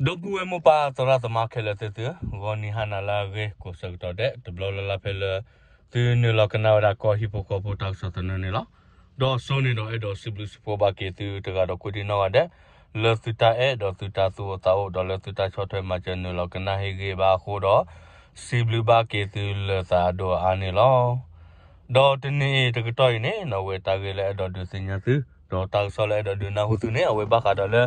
ဒီပုၢ်ဝဲၢ်မိၢ်ပၢ်သရၣ်သမါခဲလၢာ်သ့ၣ်သုဧၢ, ဂီၤနံၤဟါနၤလၢအဂ့ၤ ကိးဆၢကတီၢ်ဒဲး တဘျီလၢ်လၢ်ဖဲလၢ သုနုာ်လီၤကနၣ်ဝဲဒၣ်ကီၢ်ဟံၣ်ဖိဃီဖိတၢ်ကစီၣ်သနၢၣ်န့ၣ်လီၤ. ဒီးစိန့ၣ်ဒီးအဲၣ်ဒိးစံးဘျုးစံးဖှိၣ်ဘၣ်က့ၤသုတဂၤဒီးကိးဒံနီၢ်ဂၤဒဲး လၢသုတၢ်အဲၣ်ဒီးသုတၢ်သူၣ်အိၣ်သးအိၣ် ဒီးလၢသုတၢ်ဆီၣ်ထွဲမၤစၢၤနုာ်လီၤကနၣ်ဟ့ၣ်ဂံၢ်ဘါအဃိဒီး စံးဘျုးဘၣ်က့ၤသုလၢသးအဒိၣ်အါန့ၣ်လီၤ. ဒီးတနံၤအံၤတကတီၢ်အံၤန့ၣ် အဝဲတၢ်ဂ့ၢ်လၢအဲၣ်ဒိးဒုးသ့ၣ်ညါသု ဒီးတၢ်ကစီၣ်လၢအဲၣ်ဒိးဒုးနၢ်ဟူသုန့ၣ် အဝဲဘၣ်ဃးဒီးလၢ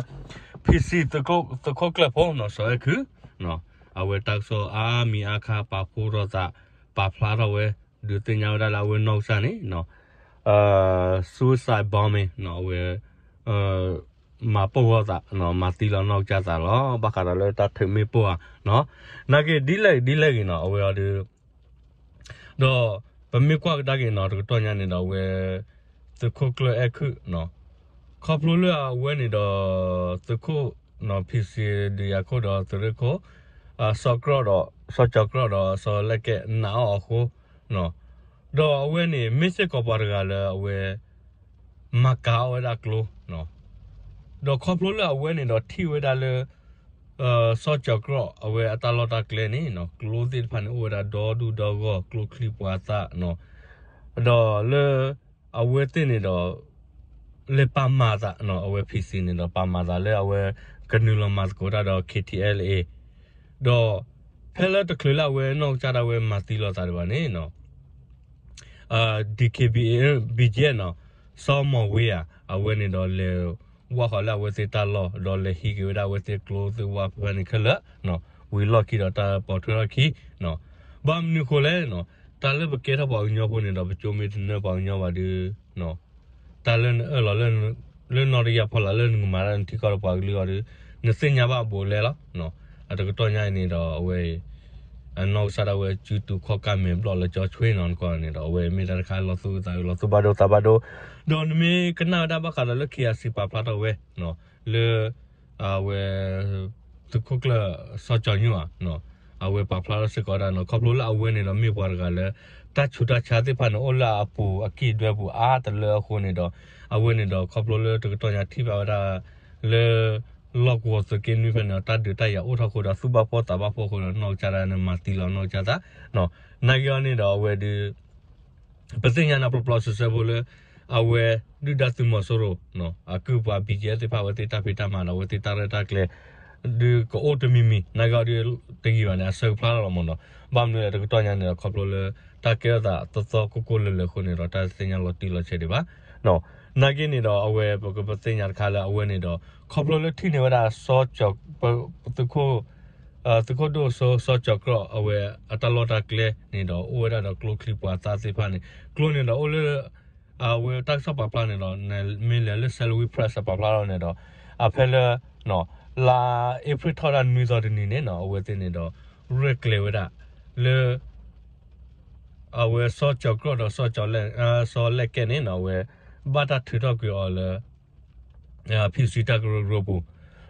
ဖံစံ သုးခိၣ်ကျၢၢ်ဖိနီၣ် စီၤအဲၣ်ခုၣ် အဝဲတၢ်ကစီၣ်အါမံၤအါခါပာ်ဖှိၣ်ထီၣ်သး ပာ်ဖျါထီၣ်ဝဲ ဒုးသ့ၣ်ညါဝဲဒၣ်လၢအဝဲနီၢ်ကစၢ်န့ၣ် suicide bombing အဝဲ မၤပိၢ်ထီၣ်သး မၤသံလီၤနီၢ်ကစၢ်သးလီၤ ဘၣ်ဃးဒီးလၢတၢ်ထုးမ့ၣ်ပိၢ်ဧါ နာ်က့ဒ်လဲၣ်ဒ်လဲၣ်ဂ့ၤနီၤ အဝဲအီၤဒီး ဒီးပမ့ၢ်ကွၢ်ကဒါက့ၤနီၤ တကတီၢ်ညါန့ၣ်ဒီးအဝဲ သုးခိၣ်ကျၢၢ်အဲၣ်ခုၣ် ခီဖျိလၢအဝဲန့ၣ်ဒီး သုးခိၣ်နီၤ ဖံစံ ဒုးယၤခိၣ်ဒီးသုးရ့ၣ်ခိၣ် စီၤကီၢ်ဒီး စီၤကီၢ်ဒီးစီၤလဲၣ်ကဲၣ်နာ်အီၤအဃိ ဒီးအဝဲန့ၣ် မ့ၢ်စ့ၢ်ကီးပှၤတဂၤလၢအဝဲ မၤကၤအီၣ်ဝဲဒၣ်ကျိ ဒီးခီဖျိလၢအဝဲန့ၣ်ဒီးထံၣ်ဝဲဒၣ်လၢ စီၤကီၢ်အဝဲအတၢ်လီၢ်တၢ်ကျဲန့ၣ် ကျိသ့ၣ်တဖၣ်န့ၣ် အိၣ်ဝဲဒၣ်ဒီဒူၣ်ဒီဂီၢ် ကျိချံပှၤသၣ် ဒီးလၢ အဝဲသ့ၣ်န့ၣ်ဒီး လဲၤပာ်မၤသး အဝဲ ဖံစံ န့ၣ်ဒီး ပာ်မၤသးလၢအဝဲ ကနုာ်လီၤမၤသကိးတၢ်ဒီး ခ့ထံအဲလ်အ့ ဒီး ဖဲလၢတချုးလၢအဝဲနီၢ်ကစၢ်ဒၣ်ဝဲမၤသံလီၤသးဒံးဘၣ်န့ၣ် ဒံးခ့ဘံ ဘံကဲနီၤ စီၤမီၢ်ဝ့ဧါ အဝဲန့ၣ်ဒီးလဲၤဝၢ်ဃီၤလၢအဝဲသ့ၣ်တၢ်လီၢ် ဒီးလဲၤဟံးက့ၤဝဲဒၣ်အဝဲသ့ၣ်ကျိသ့ၣ်ဝၣ်ဖဲန့ၣ်ခဲလၢာ် ဝံၤလီၢ်ခံဒီးတၢ်ပိာ်ထွဲထီၣ်ခံ ဘၣ်မနုၤအဃိလဲၣ် တၢ်လၢပကဲထီၣ်ပှၤကညီဖိန့ၣ်ဒီး ပကၠိမ့ၢ်တနၢပှၤကညီဘၣ်ဒီး တၢ်လၢနအၢၣ်လီၤလၢ လၢနီၢ်တယၢ်ဖီလာ်လၢနကမၤတၢ်နထံကီၢ်ဒီးပှၤကလုာ်အီၤဒီး နသ့ၣ်ညါဘၣ်ဘူးလဲလီၤ. အတကတီၢ်ညါအံၤန့ၣ်ဒီး အဝဲအံၤ အနီၢ်ကစၢ်ဒၣ်ဝဲစုတူာ်ခီၣ်ကၢ်မဲာ်ဘျီၣ်လၢကၠီဆွ့နီၤနကီၢ်န့ၣ်ဒီး အဝဲမ့ၢ်တၢ်တခါလီၤသူၣ်အုးသးအုးလီၤသူၣ်ဘၣ်ဒိသးဘၣ်ဒိ ဒီးနမ့ၢ်ကနၣ်ဝဲဒၣ်ဘၣ်ဃးဒီးလၢ ခ့အစံ ပာ်ဖျါထီၣ်ဝဲ လၢ အဝဲ သုးခိၣ်ကျၢၢ်စီၤကၠီၤညိၣ်ဧါ အဝဲပာ်ဖျါထီၣ်စ့ၢ်ကီးဝဲဒၣ်နီၤ ခီဖျိလၢအဝဲန့ၣ်ဒီးမ့ၢ်ပှၤတဂၤလၢ တၢ်ဆူးတၢ်ဆါသ့ၣ်တဖၣ်န့ၣ် အိၣ်လၢအပူၤအကံၢ်ဒွဲပူၤအါတလၢအဃိန့ၣ်ဒီး အဝဲန့ၣ်ဒီးခီဖျိလၢတကတီၢ်ညါထံၣ်ဘၣ်ဝဲဒၣ် လၢ လီၢ်ကဝီၤသုးက့နွံဖဲန့ၣ်ဒီး တၢ်ဒုးတၢ်ယၤအိၣ်ထီၣ်အဃိဒီး သူၣ်ဘၣ်ဖှီၣ်သးဘၣ်ဖှီၣ်အဃိဒီး နီၢ်ကစၢ်ဒၣ်န့ၣ်မၤသံလီၤနီၢ်ကစၢ်သး နာ်က့အီၤန့ၣ်ဒီးအဝဲဒုး ပသ့ၣ်ညါန့ၣ်ပျီပျီဆှဲဆှဲဖိလၢ အဝဲ ဒုၣ်ဒါသုးမီၤစိရိၤ အကုၢ်ပှၤ ဘံကဲ သ့ၣ်တဖၣ်အဝဲသ့ၣ်တၢ်ဖံးတၢ်မၤဒီးအဝဲသ့ၣ်တၢ်ရဲၣ်တၢ်ကျဲၤ ဒုးကအိၣ်တမံၤမံၤ နာ်က့အီၤဒုးတယံာ်ဘၣ်န့ၣ် အဆၢကဖျါလီၤလီၤမ့ၢ်နီၤ ဘၣ်မနုၤလဲၣ်တကတီၢ်ညါန့ၣ်ဒီး ခီဖျိလၢ တၢ်ကဲထီၣ်သးသီသီကိၢ်ကိၢ်လၢၤလၢၤအဃိန့ၣ်ဒီး တၢ်တသ့ၣ်ညါလီၤတံၢ်လီၤဆဲးဒံးဘၣ် နာ်က့န့ၣ်ဒီးအဝဲပကပသ့ၣ်ညါတခါလၢအဝဲန့ၣ်ဒီး ခီဖျိလၢထံၣ်န့ၢ်ဝဲဒၣ် သုးခိၣ် သုးခိၣ်ဒိၣ်စိစီၤကၠီၤကြၢး အဝဲအတၢ်လီၢ်တၢ်ကျဲန့ၣ်ဒီး အိၣ်ဝဲဒၣ်ဒီးကျိချံပှၤသၣ်သ့ၣ်တဖၣ်န့ၣ် ကျိန့ၣ်ဒီးအိၣ်လၢ အဝဲတၢ်ကစီၣ်ပာ်ဖျါန့ၣ်ဒီး မ့ၢ်လဲၤလၢ Salween Press ပာ်ဖျါလီၤန့ၣ်ဒီး အဖဲလၢ လါအ့ဖြ့ၣ်ထီၣ်ဒၣ်နွံသီတနံၤန့ၣ်နီၤ အဝဲသ့ၣ်န့ၣ်ဒီး ရဲၣ်ကျဲၤဝဲဒၣ် လၢ အဝဲစီၤကၠီၤကြၢးဒီး စီၤလဲၣ်ကဲၣ်န့ၣ်နီၤ အဝဲ ဘၣ်တၢ်ထုးထီၣ်ကွံာ်အီၤလၢ ဖံစံတၢ်ကရၢကရိပူၤ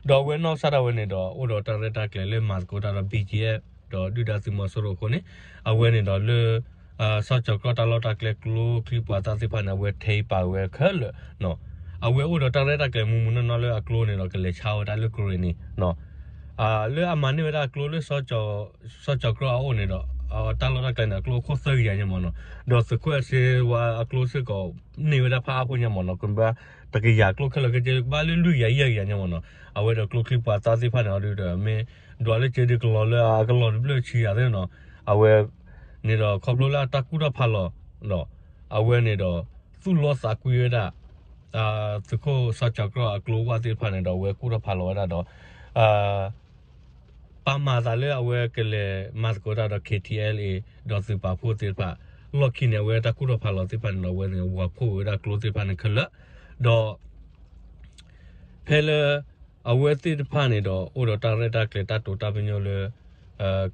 ဒီးအဝဲနီၢ်ကစၢ်ဒၣ်ဝဲန့ၣ်ဒီး အိၣ်ဒီးတၢ်ရဲၣ်တၢ်ကျဲၤလၢမၤသကိးတၢ်ဒီး ဘံကဲ ဒီးဒုၣ်ဒါသုးမီၤစိရိၤအဃိန့ၣ် အဝဲန့ၣ်ဒီးလၢ စီၤကၠီၤကြၢးတၢ်လီၢ်တၢ်ကျဲကျိချံပှၤသၣ်သ့ၣ်တဖၣ်န့ၣ် အဝဲထဲးပာ်ဝဲခဲလၢာ် အဝဲအိၣ်ဒီးတၢ်ရဲၣ်တၢ်ကျဲၤမူးမူးနီၢ်နီၢ်လၢအကျိန့ၣ်ဒီး ကလဲၤဆါဝဲဒၣ်လၢကရ့ၣ်နံၤ လၢအမၤန့ၢ်ဝဲဒၣ်အကျိလၢ စီၤကၠီၤကြၢးအအိၣ်န့ၣ်ဒီး တၢ်လီၢ်တၢ်ကျဲန့ၣ် အကျိအိၣ်ခိၣ်သၢကယၤညါမ့ၢ်နီၤ ဒီးသုးခိၣ်အဲၣ်စ့ဝါအကျိစ့ၢ်ကီး န့ၢ်ဝဲဒၣ်ဖးအါဖိညါမ့ၢ်နီၤ ကဘၣ်တကယၤကျိခဲလၢာ်ခဲဆ့ ကဘၣ်လၢလွံၢ်ကယၤယဲၢ်ကယၤညါမ့ၢ်နီၤ အဝဲဒီးကျိချံပှၤသၣ်သ့ၣ်တဖၣ်န့ၣ်အီၤဒုးဒီး မ့ၢ်ဒွးလၢကၢဒုးကလီၤလၢအကလီၤတဘျၢၣ်ဆံဂၤသ့ၣ်နီၤ အဝဲ န့ၣ်ဒီးခီဖျိလၢအတၢ်ကူၣ်ထီၣ်ဖးလီၤဒီး အဝဲန့ၣ်ဒီး သူၣ်လီသးကွံဝဲဒၣ် သုးခိၣ်စီၤကၠီၤကြၢးအကျိဝၣ်သ့ၣ်တဖၣ်န့ၣ်ဒီး အဝဲကူၣ်ထီၣ်ဖးလီၤဝဲဒၣ်ဒီး ပာ်မၤသးလၢအဝဲကလဲၤမၤသကိးတၢ်ဒီး ခ့ထံအဲလ်အ့ ဒီးသုးပာ်ဖှိၣ်သ့ၣ်တဖၣ် လီၢ်ခံန့ၣ် အဝဲတၢ်ကူၣ်ထီၣ်ဖးလီၤသ့ၣ်တဖၣ်န့ၣ်ဒီး အဝဲန့ၣ် ဝၤဖှိၣ်ဝဲဒၣ်ကျိသ့ၣ်တဖၣ်န့ၣ်ခဲလၢာ် ဒီး ဖဲလၢ အဝဲသ့ၣ်တဖၣ်န့ၣ်ဒီး အိၣ်ဒီးတၢ်ရဲၣ်တၢ်ကျဲၤတၢ်တိာ်တၢ်ပညိၣ်လၢ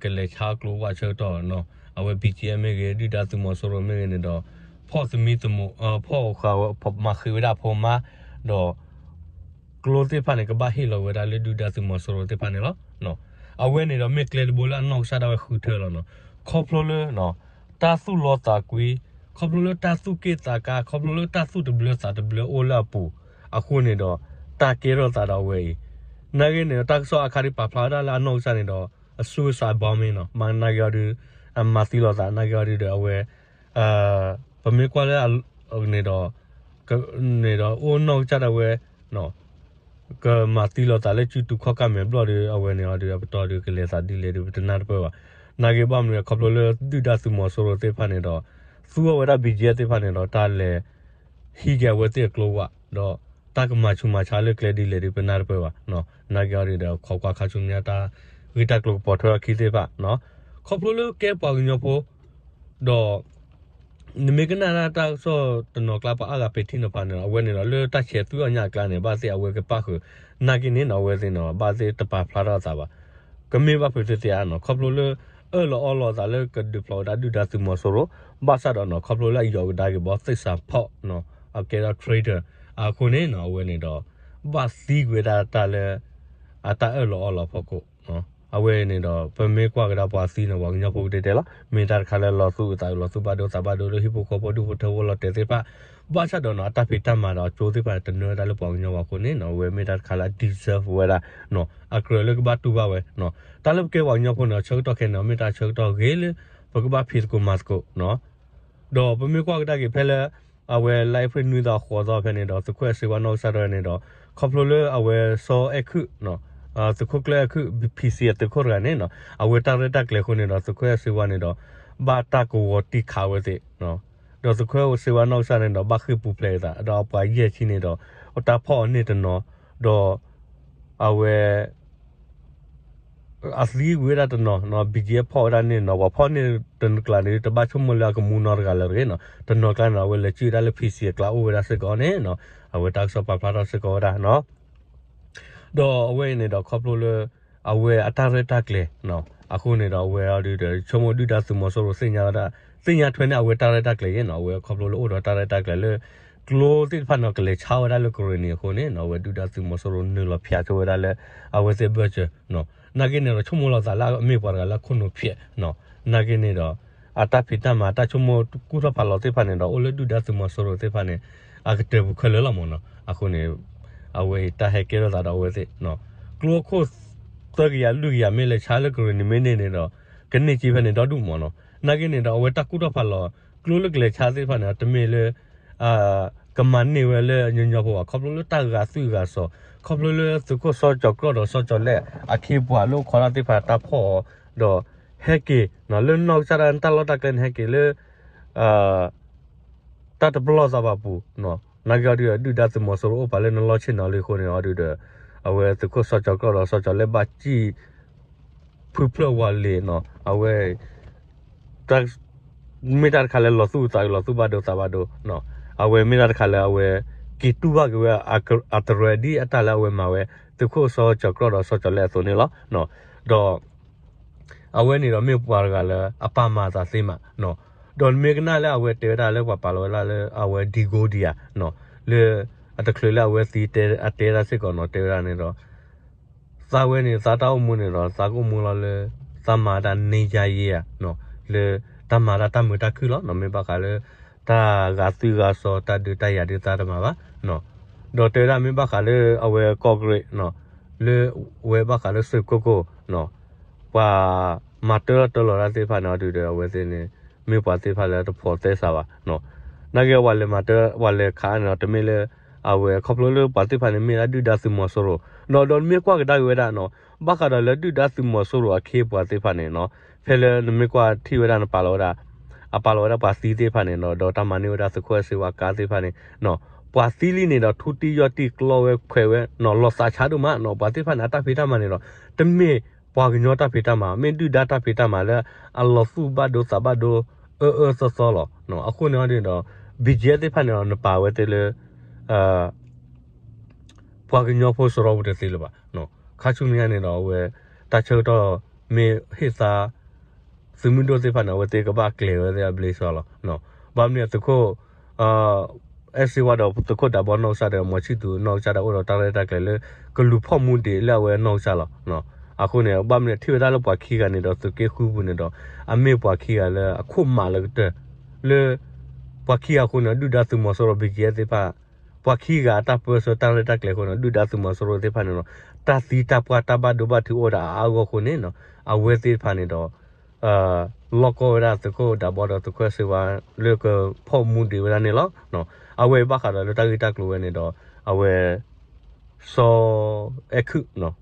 ကလဲၤဆါကျိဝၣ်ဆၢကတီၢ်နီၤ အဝဲ ဘံကဲ မ့ၢ်ဂ့ၤ ဒုၣ်ဒါသုးမီၤစိရိၤမ့ၢ်ဂ့ၤန့ၣ်ဒီး ဖီၣ်သမံသမိး ဖီၣ်ဃာ်မၤဃ့ဝဲဒၣ်အဖိမါ ဒီး ကျိသ့ၣ်တဖၣ်န့ၣ် ကဘၣ်ဟ့ၣ်လီၤဝဲဒၣ်လၢဒုၣ်ဒါသုးမီၤစိရိၤသ့ၣ်တဖၣ်န့ၣ်လီၤ. အဝဲန့ၣ်ဒီးမ့ၢ်ကျဲတဘိလၢအနီၢ်ကစၢ်ဒၣ်ဝဲဃုထၢလီၤနီၤ. ခီဖျိလၢ တၢ်သူၣ်လီသးကွံ, ခီဖျိလၢတၢ်သူၣ်က့ၣ်သးကါ, ခီဖျိလၢတၢ်သူၣ်တဘျၢသးတဘျၢအိၣ်လၢအပူၤအဃိန့ၣ်ဒီး တၢ်ကဲထီၣ်သးဒီးအဝဲအံၤ နာ်က့န့ၣ် တၢ်ကစီၣ်အခါဒ်ပာ်ဖျါဝဲဒၣ်လၢအနီၢ်ကစၢ်န့ၣ်ဒီး အ suicide bomb မ့ၢ်နီၤ, မ့ၢ်နာ်က့အီၤဒုး အမၤသံလိာ်သး နာ်က့အီၤဒုးဒီးအဝဲ ပမ့ၢ်ကွၢ်လၢ န့ၣ်ဒီး န့ၣ်ဒီးအိၣ်နီၢ်ကစၢ်ဒၣ်ဝဲ ကမၤသံလိာ်သးလၢစုတူာ်ခီၣ်ကၢ်မဲာ်ဘျီၣ်ဒီး အဝဲန့ၣ်အီၤဒုး အပတီၢ်ဒုးကလဲၤသးဒ်လဲၣ်ဒုး ပတနၢ်တပၢၢ်ဘၣ်. နာ်က့ဘၣ်မနုၤ ခီဖျိလၢဒုၣ်ဒါသုးမီၤစိရိၤသ့ၣ်တဖၣ်န့ၣ်ဒီး သူအီၤဝဲဒၣ် ဘံၣ်ကၠဲသ့ၣ်တဖၣ်န့ၣ်ဒီး တၢ်လဲၤ ဟံးက့ၤအဝဲသ့ၣ်အကျိဝး ဒီးတၢ်ကမၤဆူးမၤဆါလၢကျဲဒ်လဲၣ်ဒုး ပနၢ်တပၢၢ်ဘၣ်. နာ်က့အီၤဒုးဒီး ခိးကွၢ်ခါဆူညါတၢ်ဂ့ၢ်တၢ်ကျိၤကပိာ်ထွဲအခံသ့ၣ်တဖၣ် ခီဖျိလၢကဲပှၤကညီဖိ ဒီး နမ့ၢ်ကနၣ်ဒၣ်တၢ်ကစီၣ်တနီၤကျါ ပှၤအါဂၤပဲာ်ထံနီၤဖးန့ၣ် အဝဲန့ၣ်ဒီး လၢတၢ်ဆဲးသွံၣ်အီၣ်ညၣ်အကျါန့ၣ် ဘၣ်သ့ၣ်အဝဲကပၣ်ဃုာ် နာ်က့န့ၣ်နီၤ အဝဲသ့ၣ်န့ၣ် ဘၣ်သ့ၣ်တပာ်ဖျါထီၣ်အသးဘၣ်. ကမ့ၢ်ဘၣ်ဖုးသ့ၣ်သ့ၣ်ဧါနီၤ ခီဖျိလၢ အၢၣ်လီၤအီလီၤအသးလၢကဒုးဖျိးဝဲဒၣ်ဒုၣ်ဒါသုးမီၤစိရိၤ ဘၣ်ဆၣ်ဒီးနီၤ ခီဖျိလၢအယီၤကဒါက့ၤဘီသ့ၣ်စးဖီၣ် အကဲဒီး traitor အဃိန့ၣ်နီၤ အဝဲန့ၣ်ဒီး ဘၣ်သံကွံာ်ဝဲဒၣ်တၢ်လၢ အတၢ်အၢၣ်လီၤအီလီၤဖီခိၣ် အဝဲန့ၣ်ဒီး ပမ့ၢ်ကွၢ်ကဒါပှၤသံန့ၣ် ပှၤကညီဖိကတဲတဲလီၤ မ့ၢ်တၢ်တခါလၢလီၤသူၣ်အုးသးအုးလီၤသူၣ်ဘၣ်ဒိသးဘၣ်ဒိလၢဟံၣ်ဖိဃီဖိဒူၣ်ဖိထၢဖိလီၤတဲာ်သ့ၣ်တဖၣ် ဘၣ်ဆၣ်ဒီးနီၤ အတၢ်ဖံးတၢ်မၤဒီးအကၠိသ့ၣ်တဖၣ်န့ၣ် တနၢၤဝဲဒၣ်လၢပှၤကညီပှၤအဃိန့ၣ်နီၤ အဝဲမ့ၢ်တၢ်တခါလၢအ deserve ဝဲဒၣ် အကြၢးလၢကဘၣ်တူၢ်ဘၣ်ဝဲ တၢ်လၢပကဲပှၤကညီဖိန့ၣ် ဆၢကတီၢ်ခဲအံၤန့ၣ် မ့ၢ်တၢ်ဆၢကတီၢ်ဂ့ၤလၢ ပကဘၣ်ဖံးသကိးမၤသကိး ဒီးပမ့ၢ်ကွၢ်ကဒါက့ၤဖဲလၢ အဝဲလါအ့ဖြ့ၣ်နွံသီဃိးသီဖဲန့ၣ်ဒီး သုးခိၣ်အဲၣ်စ့ဝါနီၢ်ကစၢ်ဒၣ်ဝဲန့ၣ်ဒီး ခီဖျိလၢအဝဲစီၤအဲၣ်ခုၣ် သုးခိၣ်ကျၢၢ်အဲၣ်ခုၣ် ဖံးစံးအသုးခိၣ်တဂၤန့ၣ်နီၤ အဝဲတၢ်ရဲၣ်တၢ်ကျဲၤအဃိန့ၣ်ဒီး သုးခိၣ်အဲၣ်စ့ဝါန့ၣ်ဒီး ဘၣ်တၢ်ကဝီၤတံၢ်ခးဝဲသ့ၣ် ဒီးသုးခိၣ်အဲၣ်စ့ဝါနီၢ်ကစၢ်န့ၣ်ဒီး ဘၣ်ဃ့ၢ်ပူၤဖျဲးအသး ဒီးအပှၤယဲၢ်ဆံန့ၣ်ဒီး တၢ်ဖီၣ်အီၤန့ၢ်တနီၤ ဒီး အဝဲ အသံကွံာ်ဝဲဒၣ်တနီၤ ဘံၣ်ကၠဲဖီၣ်ဝဲဒၣ်န့ၣ် ပှၤဖီၣ်န့ၢ်တနီၤကျါန့ၣ် တဘၣ်ဆိကမိၣ်လၢအကမူနီတဂၤလၢၤတဂ့ၤနီၤ တနီၤကျါန့ၣ် အဝဲလဲၤစုၣ်ဝဲဒၣ်လၢ ဖံးစံး အကျါအိၣ်ဝဲဒၣ်စ့ၢ်ကီးန့ၣ်နီၤ အဝဲတၢ်ကစီၣ်ပာ်ဖျါထီၣ်စ့ၢ်ကီးဝဲဒၣ် ဒီးအဝဲအံၤန့ၣ်ဒီးခီဖျိလၢ အဝဲအတၢ်ရဲၣ်တၢ်ကျဲၤ အဃိန့ၣ်ဒီးအဝဲအီၤဒုးဒီး ဆိကမိၣ်ဒုၣ်ဒါသုးမီၤစိရိၤသ့ၣ်ညါဝဲဒၣ် သ့ၣ်ညါထွဲန့ၢ်အဝဲတၢ်ရဲၣ်တၢ်ကျဲၤယဲနီၤ အဝဲခီဖျိလၢအိၣ်ဒီးတၢ်ရဲၣ်တၢ်ကျဲၤလၢ ကျိသ့ၣ်တဖၣ်န့ၣ် ကလဲၤဆါဝဲဒၣ်လၢကရ့ၣ်နံၤအဃိန့ၣ်နီၤ အဝဲဒုၣ်ဒါသုးမီၤစိရိၤနုာ်လီၤဖၠးဆိဝဲဒၣ်လၢ အဝဲသ့ၣ်ဘၢၣ်စၢၤ နာ်က့န့ၣ်ဒီး ဆိကမိၣ်လီၤသးလၢအမ့ၢ်ပှၤတဂၤလၢအခိၣ်နူာ်ဖျဲး နာ်က့န့ၣ်ဒီး အတၢ်ဖံးတၢ်မၤ တၢ်ဆိကမိၣ်ကူၣ်ထီၣ်ဖးလီၤသ့ၣ်တဖၣ်န့ၣ်ဒီး အိၣ်လၢဒုၣ်ဒါသုးမီၤစိရိၤသ့ၣ်တဖၣ်န့ၣ် အကတၢၢ်ပူၤခဲလၢာ်လီၤမ့ၢ်နီၤ အဃိန့ၣ် အဝဲအံၤတၢ်ဟဲကဲထီၣ်သးဒီးအဝဲသ့ၣ် ကျိခိၣ်သၢကယၤလွံၢ်ကယၤမ့ၢ်လဲၤဆါလၢကရ့ၣ်နံၤမ့ၢ်န့ၢ်န့ၣ်ဒီး ကန့ၢ်က့ဖဲန့ၣ်ဒီဒူၣ်မ့ၢ်နီၤ နာ်က့န့ၣ်ဒီး အဝဲတၢ်ကူၣ်ထီၣ်ဖးလီၤ ကျိလၢကလဲၤဆါသ့ၣ်တဖၣ်န့ၣ် တမ့ၢ်လၢ ကမၤန့ၢ်ဝဲလၢညီညီဖိဘၣ် ခီဖျိလၢတၢ်ဂာ်သွံၣ်ဂာ်စီၤ ခီဖျိလၢသုးခိၣ်စီၤကၠီၤကြီၣ်ဒီးစီၤကၠီၤလဲၣ် အခ့အပှၤလၢအိၣ်ခိးတၢ်သ့ၣ်တဖၣ်တၢ်ဖီၣ်အီၤ ဒီးဟဲက့ၤ လၢနီၢ်ကစၢ်ဒၣ်တၢ်လီၢ်တၢ်ကျဲန့ၣ်ဟဲက့ၤလၢ တၢ်တပလီၢ်သးဘၣ်ပူၤ နာ်က့အီၤဒုးဒီး ဒုၣ်ဒါသုးမီၤစိရိၤအိၣ်ပာ်လၢနလီၢ်ဆ့ၣ်နီၤလံအဃိန့ၣ်အီၤဒုးဒီး အဝဲသုးခိၣ်စီၤကၠီၤကြီၣ်ဒီးစီၤကၠီၤလဲၣ်ဘၣ်စံၣ် ဖုဖျၢၣ်ဝၤလ့ၤနီၤ အဝဲ မ့ၢ်တၢ်တခါလၢလီၤသူၣ်အုးသးအုးလီၤသူၣ်ဘၣ်ဒိသးဘၣ်ဒိ အဝဲမ့ၢ်တၢ်တခါလၢအဝဲ က့ၤတူၢ်ဘၣ်က့ၤဝဲ အတရံးဒ်အတၢ်လၢအဝဲမၤဝဲ သုးခိၣ်စီၤကၠီၤကြီၣ်ဒီးစီၤကၠီၤလဲၣ်အသိးန့ၣ်လီၤ. ဒီး အဝဲန့ၣ်ဒီးမ့ၢ်ပှၤတဂၤလၢအပာ်မၤအသးသ့မး ဒီးနမ့ၢ်ကနၣ်လၢအဝဲတဲဝဲဒၣ်လၢပှၤပာ်လီၤဝဲဒၣ်လၢအဝဲဒံကိဒံဧါ လၢ အတချုးလၢအဝဲသံတဲအတဲဒၣ်စ့ၢ်ကီးနီၤ တဲဝဲဒၣ်န့ၣ်ဒီး သးဝဲန့ၣ် သးတၢ်အိၣ်မူန့ၣ်ဒီး သးကအိၣ်မူလီၤလၢ သးမၤတၢ်န့ၢ်ယါယ့ဧါ လၢ တၢ်မၤတၢ်တၢ်မုာ်တၢ်ခုၣ်လီၤနီၤ မ့ၢ်ဘၣ်ဃးလၢ တၢ်ဂာ်သွံၣ်ဂာ်စီၤ တၢ်ဒုးတၢ်ယၤဒုးသးတမၤဘၣ် ဒီးတဲဝဲဒၣ်မ့ၢ်ဘၣ်ဃးလၢအဝဲကီၢ်ကရ့ၣ် လၢဝဲဘၣ်ဃးလၢသုးခိၣ်ကိၢ် ပှၤမၤတၢ်လီၤတၢ်လီၤတၢ်သ့ၣ်တဖၣ်န့ၣ်အီၤဒုးဒီး အဝဲသ့ၣ်န့ၣ် မ့ၢ်ပှၤသ့ၣ်တဖၣ်လၢတဖိးသဲစးဘၣ် နာ်က့ပှၤလဲၤမၤတၢ်ပှၤလဲၤခးန့ၣ်ဒီး တမ့ၢ်လၢ အဝဲခီဖျိလၢပှၤသ့ၣ်တဖၣ်န့ၣ် မ့ၢ်ဒၣ်ဒုၣ်ဒါသုးမီၤစိရိၤ ဒီးဒီးနမ့ၢ်ကွၢ်ကဒါက့ၤဝဲဒၣ်နီၤ ဘၣ်ဃးဒီးလၢဒုၣ်ဒါသုးမီၤစိရိၤအခ့အပှၤသ့ၣ်တဖၣ်န့ၣ်နီၤ ဖဲလၢနမ့ၢ်ကွၢ်ထံၣ်ဝဲဒၣ်နပာ်လီၤဝဲဒၣ် အပာ်လီၤဝဲဒၣ်ပှၤသံသ့ၣ်တဖၣ်န့ၣ်နီၤ ဒီးတၢ်မၤန့ၢ်ဝဲဒၣ်သုးခိၣ်အဲၣ်စ့ဝါကါသ့ၣ်တဖၣ်န့ၣ် ပှၤသံလံန့ၣ်ဒီး ထူတံၢ်ယီၢ်တံၢ်ကျီဝဲခွဲးဝဲ လီၤသးဆါဒိၣ်မးနီၤ ပှၤသ့ၣ်တဖၣ်န့ၣ် အတၢ်ဖံးတၢ်မၤန့ၣ်ဒီး တမ့ၢ်ပှၤကညီတၢ်ဖံးတၢ်မၤ မ့ၢ်ဒုၣ်ဒါတၢ်ဖံးတၢ်မၤလၢ အလီၤသူၣ်ဘၣ်ဒိသးဘၣ်ဒိ အၢအၢသီသီလီၤ. အဃိန့ၣ်ဒီး ဘံၣ်ကၠဲသ့ၣ်တဖၣ်န့ၣ်ဒီး နပာ်ဝဲသ့ၣ်လၢ ပှၤကညီဖိစရီပူၤတသ့လၢၤဘၣ်. ခါဆူညါန့ၣ်ဒီး အဝဲ တၢ်ဆၢကတီၢ်မ့ၢ်ဟ့ၣ်သါ သုးမုၢ်ဒိၣ်သ့ၣ်တဖၣ်န့ၣ် အဝဲသ့ၣ်ကဘၣ်ကျဲၤဝဲသ့ၣ်အဘျ့စီလီၤ. ဘၣ်မနုၤသုးခိၣ် အဲၣ်စ့ဝါဒီးသုးခိၣ်ဒးဘီနီၢ်ကစၢ်ဒီး မီၤဆံၣ်သူးနီၢ်ကစၢ်ဒီး အိၣ်ဒီးတၢ်ရဲၣ်တၢ်ကျဲၤလၢ ကလူၤဖီၣ်မူဒံးလၢအဝဲနီၢ်ကစၢ်လီၤ. အဃိန့ၣ် ဘၣ်မနုၤထံၣ်ဝဲဒၣ်လၢပှၤခံဂၤန့ၣ်ဒီး သုးက့ဃုပူၤန့ၣ်ဒီး အမ့ၢ်ပှၤခံဂၤလၢအခိၣ်မးလၢကတၢၢ် လၢ ပှၤခံဂၤအဃိန့ၣ် ဒုၣ်ဒါသုးမီၤစိရိၤ ဘံၣ်ကၠဲသ့ၣ်တဖၣ် ပှၤခံဂၤအတၢ်ပၢဆှၢတၢ်ရဲၣ်တၢ်ကျဲၤအဃိန့ၣ် ဒုၣ်ဒါသုးမီၤစိရိၤသ့ၣ်တဖၣ်န့ၣ်ဒီး တၢ်သံတၢ်ပှၢ်တၢ်ဘၣ်ဒိဘၣ်ထံးအိၣ်ဝဲဒၣ်အါအါဂီၢ်ဂီၢ်အဃိန့ၣ်နီၤ အဝဲသ့ၣ်တဖၣ်န့ၣ်ဒီး လီၢ်ကီၢ်ဝဲဒၣ်သုးခိၣ်ဒးဘီဒီးသုးခိၣ်စ့ဝါ လၢကဖီၣ်မူဒံးဝဲဒၣ်န့ၣ်လီၤ. အဝဲဘၣ်ဃးဒီးလၢတၢ်ဂ့ၢ်တၢ်ကျိၤဝဲန့ၣ်ဒီး အဝဲ စီၤအဲၣ်ခုၣ်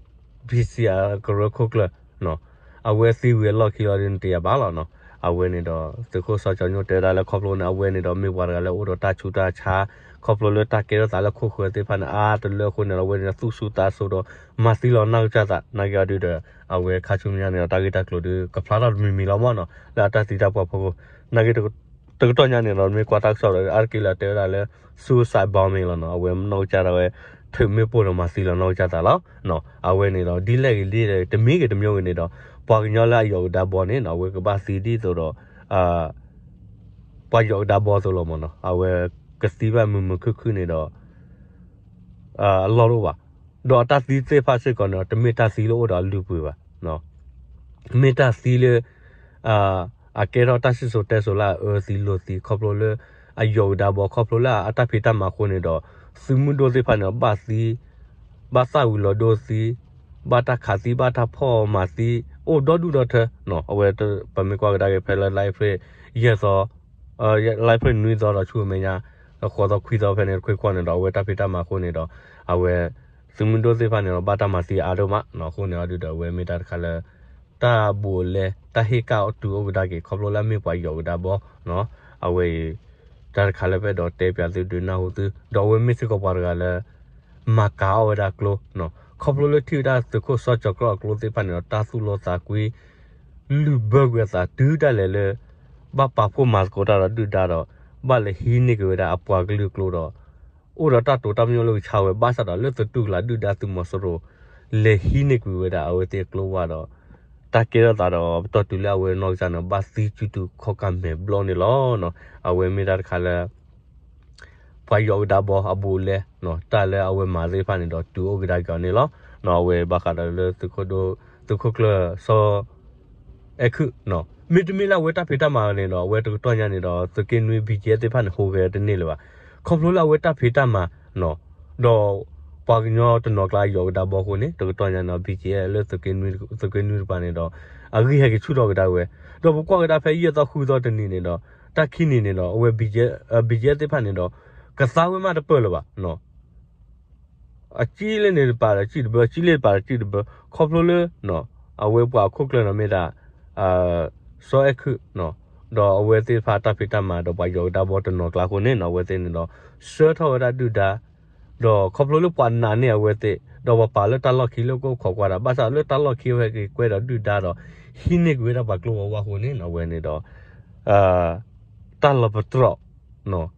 ပံစံအကရၢခိၣ်ကျၢၢ် အဝဲသံဝံၤအလီၢ်ခံလီၤဒ်န့ၣ်တယၤဘၣ်လီၤနီၤ. အဝဲန့ၣ်ဒီး သုးခိၣ်စီၤကၠီၤညိတဲဝဲဒၣ်လၢခီဖျိန့ၣ် အဝဲန့ၣ်ဒီးမ့ၢ်ပှၤတဂၤလၢအိၣ်ဒီးတၢ်ဆူးတၢ်ဆါ ခီဖျိလၢတၢ်ကဲထီၣ်သးလၢခိၣ်ဃၢၤသ့ၣ်တဖၣ်န့ၣ် အါတလၢအဃိန့ၣ်ဒီး အဝဲန့ၣ်ဒီးသူၣ်ဆူၣ်သးဆူၣ်ဒီး မၤသံလီၤနီၢ်ကစၢ်သး နာ်က့အီၤဒုဒီး အဝဲခါဆူညါန့ၣ်ဒီး တၢ်ဂ့ၢ်တၢ်ကျိၤဒု ကဖျါထီၣ်တမံၤမံၤလီၤမ့ၢ်နီၤ လၢအတၢ်သံတၢ်ပှၢ်ဖီခိၣ် နာ်က့ တကတီၢ်ညါန့ၣ်ဒီး မ့ၢ်ကွၢ်တၢ်ကစီၣ်ဒီး အါတက့ၢ်လၢအတဲဝဲဒၣ်လၢ suicide bombing လီၤနီၤ အဝဲနီၢ်ကစၢ်ဒၣ်ဝဲ ထုးမ့ၣ်ပိၢ်ဒီးမၤသံလီၤနီၢ်ကစၢ်သးလီၤ. အဝဲန့ၣ်ဒီး ဒ်လဲၣ်ဂ့ၤဒ်လဲၣ် တမံၤဂ့ၤတမံၤဂ့ၤန့ၣ်ဒီး ပှၤကညီလၢအယီၢ်ကဒါဘီန့ၣ်နီၤ အဝဲကဘၣ်သံဒ်သိးဒီး ပှၤယီၢ်ကဒါဘီသိးလီၤမ့ၢ်နီၤ အဝဲကသံဘၣ်မုာ်မုာ်ခုၣ်ခုၣ်န့ၣ်ဒီး အလီၢ်တအိၣ်ဘၣ်. ဒီးအတၢ်သံသ့ၣ်တဖၣ်စ့ၢ်ကီးန့ၣ် တမ့ၢ်တၢ်သံလၢအိၣ်ဒီးအလုၢ်အပှ့ၤဘၣ်. မ့ၢ်တၢ်သံလၢ အကဲထီၣ်တၢ်စံၣ်စိၤတဲစိၤလၢအအၢသံလိာ်သံ ခီဖျိလၢ အယီၢ်ကဒါဘီ ခီဖျိလၢအတၢ်ဖံးတၢ်မၤအဃိန့ၣ်ဒီး သုးမုၢ်ဒိၣ်သ့ၣ်တဖၣ်န့ၣ် ဘၣ်သံ ဘၣ်သၣ်ဝံၤလီၤဒိသံ ဘၣ်တၢ်ခးသံ ဘၣ်တၢ်ဖီၣ်မၤသံ အိၣ်ဒီဒူၣ်ဒီထၢ အဝဲ ပမ့ၢ်ကွၢ်ကဒါက့ၤဖဲလၢ လါအ့ဖြ့ၣ် ယဲၢ်သီ လါအ့ဖြ့ၣ်နွံသီဒီးဆူမဲာ်ညါ ဃိးသီခွံသီဖဲန့ၣ် တခွ့ခွီန့ၣ်ဒီး အဝဲတၢ်ဖံးတၢ်မၤအဃိန့ၣ်ဒီး အဝဲ သုးမုၢ်ဒိၣ်သ့ၣ်တဖၣ်န့ၣ်ဒီး ဘၣ်တၢ်မၤသံအါဒိၣ်မး အဃိန့ၣ်အီၤဒုဒီး အဝဲမ့ၢ်တၢ်တခါလၢ တၢ်ဘူးအလဲ တၢ်ဟ့ၣ်ကၣ်အီၤတုၤအိၣ်ကဒါက့ၤ ခီဖျိလၢအမ့ၢ်ပှၤယီၢ်ကဒါဘီ အဝဲအံၤ တၢ်တခါလၢပအဲၣ်ဒိးတဲပၠးသုဒုးနၢ်ဟူသု ဒီးအဝဲမ့ၢ်စ့ၢ်ကီးပှၤတဂၤလၢ မၤကၤအီၣ်ဝဲဒၣ်ကျိ ခီဖျိလၢထံၣ်ဝဲဒၣ်သုးခိၣ်စီၤကၠီၤကြီအကျိသ့ၣ်တဖၣ်န့ၣ်ဒီး တၢ်သူၣ်လီသးကွံ လုၢ်ဘၢကွံာ်အသးတုၤဒၣ်လဲာ်လၢ ဘၣ်ပာ်ဖှိၣ်မၤသကိးတၢ်ဒီးဒုၣ်ဒါဒီး ဘၣ်လဲၤဟံးန့ၢ်က့ၤဝဲဒၣ်အပှၤကလုာ်အကျိဒီး အိၣ်ဒီးတၢ်တိာ်တၢ်ပညိၣ်လၢကဆါဝဲ ဘၣ်ဆၣ်ဒီးလၢသတူၢ်ကလာ်ဒုၣ်ဒါသုးမီၤစိရိၤ လဲၤဟံးန့ၢ်ကွံာ်ဝဲဒၣ်အဝဲသ့ၣ်အကျိဝါဒီး တၢ်ကဲထီၣ်သးဒီးပတီၢ်တုၤလၢအဝဲနီၢ်ကစၢ်န့ၣ် ဘၣ်သံစုတူာ်ခီၣ်ကၢ်မဲာ်ဘျီန့ၣ်လီၤ. အဝဲမ့ၢ်တၢ်တခါလၢ ပှၤယီၢ်ကဒါဘီအဘူးအလဲ တၢ်လၢအဝဲမၤသ့ၣ်တဖၣ်န့ၣ်ဒီး တုၤအိၣ်ကဒါက့ၤအီၤန့ၣ်လီၤ. အဝဲဘၣ်ဃးဒီးလၢ သုးခိၣ်ကျၢၢ်စီၤ အဲၣ်ခုၣ် မ့တမ့ၢ်လၢအဝဲတၢ်ဖံးတၢ်မၤန့ၣ်ဒီး အဝဲတကတီၢ်ညါန့ၣ်ဒီး သုးက့နွံ ဘံၣ်ကၠံၣ်အဲၣ်သ့ၣ်တဖၣ်န့ၣ် ဟူးဂဲၤတန့ၢ်လၢၤဘၣ်. ခီဖျိလၢအဝဲတၢ်ဖံးတၢ်မၤ ဒီးပှၤကညီတနီၤကျါအယီၢ်ကဒါဘီအဃိန့ၣ် တကတီၢ်ညါန့ၣ်ဒီး ဘံၣ်ကၠံၣ်အဲၣ်လၢ သုးက့နွံတပၤန့ၣ်ဒီး အဂံၢ်ဟဲက့ၤဆူၣ်ထီၣ်ကဒါဝဲ, ဒီးပကွၢ်ကဒါဖဲယဲၢ်သီဃုသီတနံၤန့ၣ်ဒီး တၢ်ခံနံၤန့ၣ်ဒီး အဝဲ ဘံၣ်ကၠံၣ်အဲၣ် သ့ၣ်တဖၣ်န့ၣ်ဒီး ကသါဝဲမးတပၢၢ်လၢၤဘၣ် အကံၣ်လၢန့ၣ်တပၤဒီးကံၣ်တဘၢ ကံၣ်လၢတပၤဒီးကံၣ်တဘၢ ခီဖျိလၢ အဝဲပှၤအခိၣ်ကျၢၢ်န့ၣ်မ့ၢ်ဒၣ် စီၤအဲၣ်ခုၣ် ဒီးအဝဲသ့ၣ်တဖၣ်တၢ်ဖံးတၢ်မၤဒီးပှၤယီၢ်ကဒါဘီတနီၤကျါအဃိန့ၣ် အဝဲသ့ၣ်န့ၣ်ဒီး ဆှၢထီၣ်ဝဲဒၣ်ဒုၣ်ဒါ ဒီးခီဖျိလၢပှၤနာ်န့ၢ်အဝဲသ့ၣ် ဒီးပှၤပာ်လၢတၢ်လီၢ်ခံလၢကအိၣ်ခိးကွၢ်ဒီး ဘၣ်ဆၣ်လၢတၢ်လီၢ်ခံအဝဲဟဲက့ၤကွဲဒီးဒုၣ်ဒါဒီး ဟံးန့ၢ်ကွံာ်ဝဲဒၣ်ပှၤကျိဝဲၤဝါအဃိန့ၣ် အဝဲန့ၣ်ဒီး တၢ်လီၤပတြီၢ်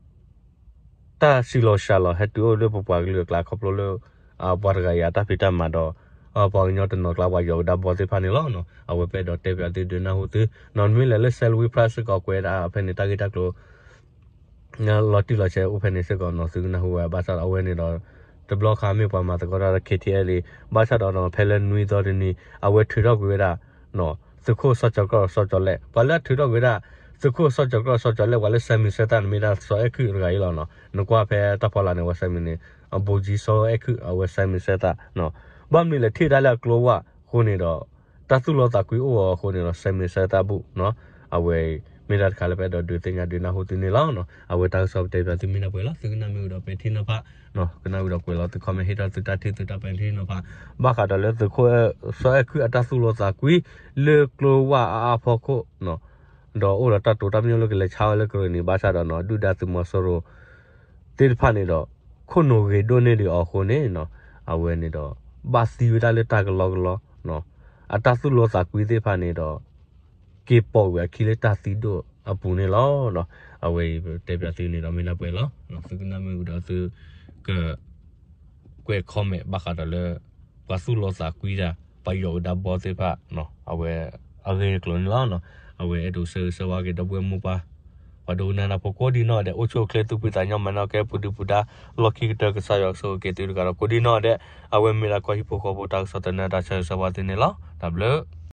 တၢ်စံးလီၤစှၤလီၤ ဟဲတုၤအိၣ်လၢပပှၤကလုာ်အကျါ ခီဖျိလၢ ပှၤတဂၤအံၤအတၢ်ဖံးတၢ်မၤဒီး ပှၤကညီတနီၤကျါ ပှၤယီၢ်ကဒါဘီသ့ၣ်တဖၣ်န့ၣ်လီၤ. အဝဲပအဲၣ်ဒိးတဲပၠးသုဒုးနၢ်ဟူသု နီၢ်မ့ၢ်လဲၤလၢ Salween Press စ့ၢ်ကီးကွဲးဒၣ်ဖဲန့ၣ် တၢ်ဂ့ၢ်တၢ်ကျိၤ လီၤတံၢ်လီၤဆဲးအိၣ်ဖဲန့ၣ်စ့ၢ်ကီးနီၤ သုကနၢ်ဟူဝဲ ဘၣ်ဆၣ်ဒီးအဝဲန့ၣ်ဒီး တဘျီခါမ့ၢ်ပှၤမၤသကိးတၢ်ဒီး ခ့ထံအဲၣ်လံ ဘၣ်ဆၣ်ဒီးနီၤ ဖဲလၢနွံသီတနံၤ အဝဲထုးထီၣ်ကွံာ်ဝဲဒၣ် သုးခိၣ်စီၤကၠီၤကြီစီၤကၠီၤလဲၣ် ပှၤလၢအထုးထီၣ်ကွံာ်ဝဲဒၣ် သုးခိၣ်စီၤကၠီၤကြီစီၤကၠီၤလဲၣ် ပှၤလၢ ဆဲးမံၤဆဲးသၣ် န့ၣ်မ့ၢ်ဒၣ်စီၤအဲၣ်ခုၣ်တဂၤအံၤလီၤနီၤ နကွၢ်ဖဲတၢ်ဖီလာ်န့ၣ် အဝဲ ဆဲးမံၤ န့ၣ် အဘိကၠံစီၤအဲၣ်ခုၣ် အဝဲ ဆဲးမံၤဆဲးသၣ် ဘၣ်မနုၤလဲၣ် ထံၣ်ဒၣ်လၢအကျိဝဲအဃိန့ၣ်ဒီး တၢ်သူၣ်လီသးကွံအိၣ်အီၤအဃိန့ၣ်ဒီး ဆဲးမံၤဆဲးသၣ်ဘူၣ်နီၤ အဝဲ မ့ၢ်တၢ်တခါလၢပအဲၣ်ဒိးဒုးသ့ၣ်ညါဒုးနၢ်ဟူသုန့ၣ်လီၤ. အဝဲတၢ်ကစီၣ်ပတဲပၠးသုမ့ၢ်ဒၣ်ပှဲၤလီၤ သုကနၣ်မ့ၢ်ဝံၤဒီးပဲာ်ထံနီၤဖး ကနၣ်ဝံၤဒီးကွဲးလီၤသု comment ဟ့ၣ်ထီၣ်သုတၢ်ထံၣ်သုတၢ်ပာ်ထံနီၤဖး ဘၣ်ဃးဒီးလၢသုးခိၣ်စီၤအဲၣ်ခုၣ်အတၢ်သူၣ်လီသးကွံ လၢကျိဝဲအါအါဖီခိၣ် ဒီးအိၣ်ဒီးတၢ်တိာ်တၢ်ပညိၣ်လၢကလဲၤဆါဝဲလၢကရ့ၣ်နံၤ ဘၣ်ဆၣ်ဒီးနီၤ ဒုၣ်ဒါသုးမီၤစိရိၤ သ့ၣ်တဖၣ်န့ၣ်ဒီး ခိၣ်နူာ်ဂ့ၤဒိၣ်န့ၢ်ဒံးအီၤအဃိန့ၣ် အဝဲန့ၣ်ဒီး ဘၣ်သံဝဲဒၣ်လၢတၢ်ကလီကလီ အတၢ်သူၣ်လီသးကွံသ့ၣ်တဖၣ်န့ၣ်ဒီး က့ၤပိာ်ကွံာ်အခံလၢတၢ်သံဒိၣ်အပူၤန့ၣ်လီၤ. အဝဲအံၤတဲပၠးသုန့ၣ်ဒီးမ့ၢ်ဒၣ်ပှဲၤလီၤ သုကနၣ်မ့ၢ်ဝံၤဒီးသုက ကွဲး comment ဘၣ်ဃးဒီးလၢ ပှၤသူၣ်လီသးကွံတၢ် ပှၤယီၣ်ကဒါဘီသ့ၣ်တဖၣ် အဝဲအဂ့ၢ်အကျိၤန့ၣ်လီၤ. အဝဲအဲၣ်ဒိးဆၢဂ့ၤဆၢဝါက့ၤဒီပုၢ်ဝဲၢ်မိၢ်ပၢ် ပှၤဒိကနၣ်တၢ်ဖိကိးဒံနီၢ်ဒဲး အိၣ်ဆူၣ်အိၣ်ချ့သူၣ်ဖှံသးညီ မၤနၢၤကဲပူၤဒုပူၤဒါ လီၢ်ခံကတၢၢ် ကစၢ်ယွၤကဆိၣ်ဂ့ၤက့ၤသုတဂၤဒီးကိးဒံနီၢ်ဒဲး အဝဲမ့ၢ်ဒၣ်ကီၢ်ဟံၣ်ဖိဃီဖိတၢ်ကစီၣ်သနၢၣ်တၢ်ဆၢဂ့ၤဆၢဝါသုန့ၣ်လီၤ. တၢ်ဘျုး